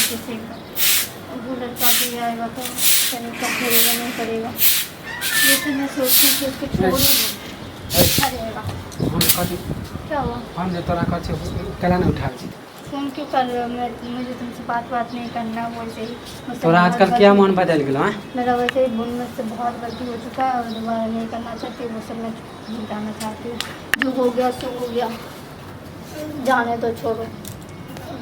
किसी का। वो लड़का भी आएगा तो करेगा, करेगा नहीं करेगा, जैसे मैं सोचती हूँ कि उसको छोड़ ही दूँ, अच्छा रहेगा। हम कथी? क्या हुआ? हम जे तोरा कहै छियौ, केना नहि उठाबै छी? फोन क्यों कर रहे हो? मैं मुझे तुमसे बात बात नहीं करना। वैसे ही मुझसे तोरा बहुत आजकल किया गलती- मन बदलि गेलो हैं? मेरा वैसे ही भूल मुझसे बहुत गलती हो चुका है और दोबारा नहीं करना चाहती। वो सब मैं भूल चाहती हूँ। जो हो गया सो हो गया, जाने दो, छोड़ो।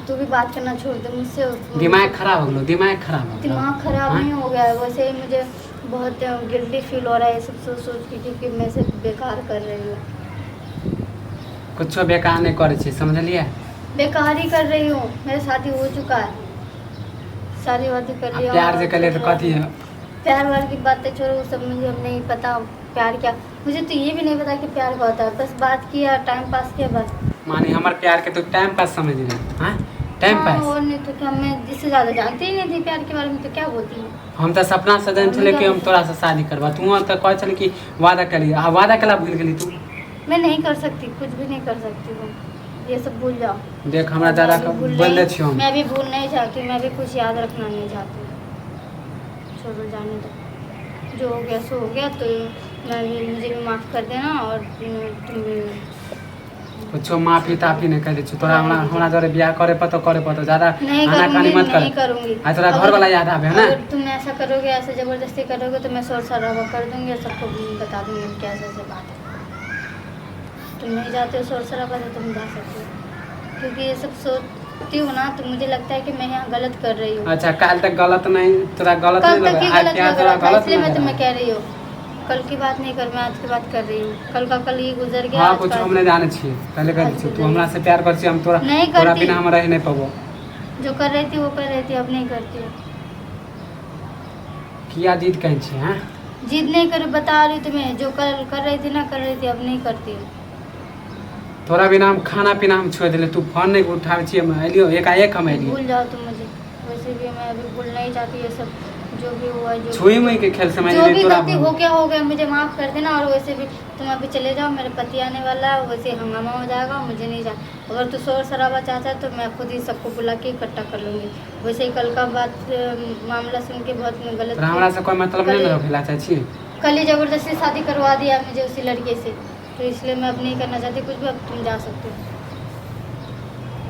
तू भी बात करना छोड़ दे मुझसे। दिमाग खराब हो गेलो, दिमाग खराब हो गेलो। दिमाग खराब हाँ? नहीं हो गया है, वैसे ही मुझे बहुत गिल्टी फील हो रहा है ये सब सोच सोच के कि मैं सिर्फ बेकार कर रही हूँ। कुछो बेकार नहि करै छै, समझलियै? बेकार ही कर रही हूँ। मेरा शादी हो चुका है, शादी वादी कर आ लिया। प्यार जे कलियै तऽ कथी है? प्यार वार की बातें छोड़ो, वो सब मुझे अब नहीं पता। प्यार क्या, मुझे तो ये भी नहीं पता कि प्यार क्या होता है। बस बात किया, टाइम पास किया, बस। माने हमर प्यार के तू टाइम पास समझ रहे हाँ? टाइम हाँ, पास। और नहीं तो क्या, मैं इससे ज़्यादा जानती ही नहीं थी प्यार के बारे में, तो क्या बोलती हूँ। हम तऽ सपना सजन छलै कि हम तोरासँ शादी करबा। तू तऽ कहै छलै कि वादा करी, आ वादा केला भूलि गेली तू। मैं नहीं कर सकती, कुछ भी नहीं कर सकती हूँ, ये सब भूल जाओ। देख, हमरा मैं दादा अभी के भूल बोल दै नहीं- छियौ हम। मैं अभी भूल नहीं चाहती, मैं अभी कुछ याद रखना नहीं चाहती। छोड़ो, जाने दो, जो हो गया सो हो गया। तो मैं भी, मुझे भी माफ़ कर देना और तुम भी। कुछो माफी ताफी नहि करै छियौ तोरा। हमरा हमरा जरे बियाह करे पतो, करे पतो ज्यादा नहीं आनाकानी करूँगी। मत कर। नहीं करूँगी। आ तोरा घर वाला याद आबे है ना? अगर तुम ऐसा करोगे, ऐसे ज़बरदस्ती करोगे, तो मैं शोर शराबा कर दूँगी और सबको बता दूँगी कि ऐसे ऐसे बात है। तुम नहीं जाते हो शोर शराबा तो तुम जा सकते हो, क्योंकि ये सब सोचती हूँ ना तो मुझे लगता है कि मैं यहाँ गलत कर रही हूँ। अच्छा, काल्हि तक गलत नहीं, तोरा गलत कल नहीं तक लगे ही आइ गलत प्यार लग तोरा रहा था, गलत इसलिए नहीं मैं तुम्हें लगे। कह रही हूँ। कल की बात नहीं कर, मैं आज की बात कर रही हूँ। कल का कल ही गुजर गया। हाँ, आज कुछ का हम नहीं जाने छियै, पहले कह दै छियौ। तू हमरा से प्यार कर छी, हम तोरा नहीं तोरा करती। बिना हम रहि नहि पबो। जो कर रही थी वो कर रही थी, अब नहीं करती हूँ। किया जिद कहै छी हैं? जिद नहीं कर, बता रही हूँ तुम्हें। जो कल कर रही थी ना, कर रही थी, अब नहीं करती हूँ। तोरा बिना हम खाना पीना हम छोड़ि देलियै, तू फोन नहि उठाबै छियै। हम एलियौ एकाएक, हम एलियौ। भूल जाओ तुम मुझे। वैसे भी मैं अभी भूलना ही चाहती हूँ ये सब जो भी हुआ, जो छुई मुई के खेल समझ जो लेली भी तोरा। गलती हो गया हो गया, मुझे माफ़ कर देना। और वैसे भी तुम अभी चले जाओ, मेरे पति आने वाला है, वैसे हंगामा हो जाएगा, मुझे नहीं जाना। अगर तू शोर शराबा चाहता है तो मैं खुद ही सबको बुला के इकट्ठा कर लूँगी। वैसे ही कल का बात मामला सुन के बहुत मैं गलत तोरा हमरा से कोई मतलब नहि ने रखै ला चाहै छी? कल ही ज़बरदस्ती शादी करवा दिया मुझे उसी लड़के से, तो इसलिए मैं अब नहीं करना चाहती कुछ भी। अब तुम जा सकते हो।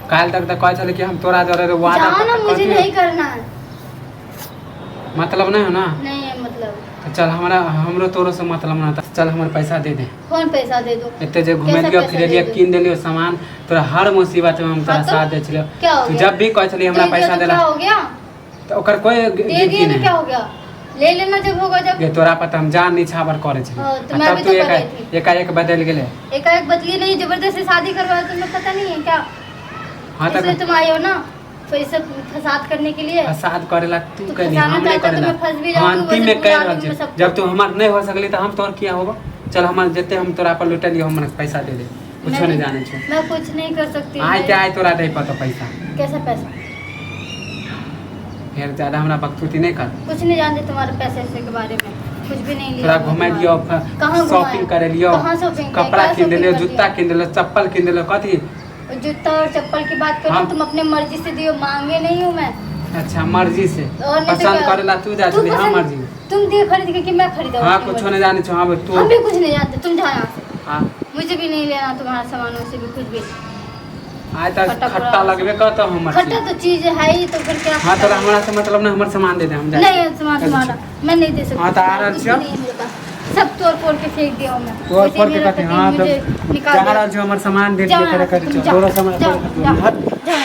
काल्हि तक तऽ कहै छलै कि हम तोरा जरे वादा जाओ ना, मुझे कथी? नहीं करना है। मतलब नहि हो ना? नहीं है मतलब। तऽ चल, हमरा हमरो तोरो से मतलब ना, तऽ चल, हमर पैसा दे दे। कौन पैसा दे दो? एते जे घुमेलियो पैसा दे फिरेलियो, दो? कीन देलियो सामान, तोरा हर मुसीबत में हम तोरा हाँ तो? साथ दै छलियो। क्या हो तू गया? जब भी कहै छली हमरा दे दिया पैसा तो देला क्या हो गया? तऽ ओकर कोई दे गिनती दिए तो नहि। क्या हो गया? ले लेना जब होगा जब। गे, तोरा पर तऽ हम जान निछावर करै छलियै। हाँ, तो आ मैं तब भी तू तो कर रही थी। एकाएक बदलि गेलै। एकाएक बदली नहीं, जबरदस्ती शादी करवाया, तुम्हें पता नहीं है क्या? हाँ इसलिए तऽ तुम आई हो ना तो ये सब फसाद करने के लिए। फसाद करेला तू तो कैली, फसाना हम नहीं चाहता तो करेला। मैं फंस भी हाँ, जाती हूँ, अंतिम वैसे में कह बुला रहल लूँ छी मैं सबको। जब तू हमर नहीं हो सकली तऽ हम तोहर किया होबो? चल, हमर जते हम तोरा पर लुटेलियो, हमर पैसा दे दे। कुछो मैं- नहीं जाने छो। मैं कुछ नहीं कर सकती। आइ के आइ तोरा दै पतो पैसा। कैसा पैसा? फेर ज्यादा हमरा बकतूती नहीं कर। कुछ नहीं जानते तुम्हारे पैसे ऐसे के बारे में, कुछ भी नहीं लिया तोरा मैंने घुमा लियो, तुम्हारा। कहाँ शॉपिंग घुमाया? करे लियो, कहाँ शॉपिंग किया? कपड़ा क्या किन देलियो, शॉपिंग कर जूता लिया? किन देलियो, चप्पल किन देलियो, कथी? जूता और चप्पल की बात करो। हाँ। तुम अपने मर्जी से दियो, मांगे नहीं हूँ मैं। अच्छा, मर्जी से। और नहीं तो पसंद क्या? करेला तू जा तू छली, हाँ, पसंद- मर्जी। तुम दिए खरीद के कि मैं खरीदा? हाँ, कुछो नहीं जाने छो। हाँ तू। हम भी कुछ नहीं जानते, तुम जाओ यहाँ से। हाँ। मुझे भी नहीं लेना तुम्हारा सामान, उसे भी कुछ भी। आइ तक खट्टा खट्टा पूरा- लगबे करतो हमर खट्टा चीज। तो चीज है ही, तो फिर क्या? हाँ, तोरा हमरा से मतलब ना, हमर सामान दे दे, हम जाइ नहीं छी। है सामान तुम्हारा, मैं नहीं दे सकती। हाँ, तो आ रहल कुछ छियौ। नहीं है मेरे पास, सब तोड़ फोड़ के फेंक दिया हूँ मैं। तोड़ वैसे फोड़ के मेरा कथी? पति हाँ, तो मुझे निकाल जा दिया। रहल छी, हमर सामान दे जाओ दिए यहाँ करे से, करै तुम छौ जाओ, तोरो सामान जाओ, तोड़ जाओ, हट। जाओ।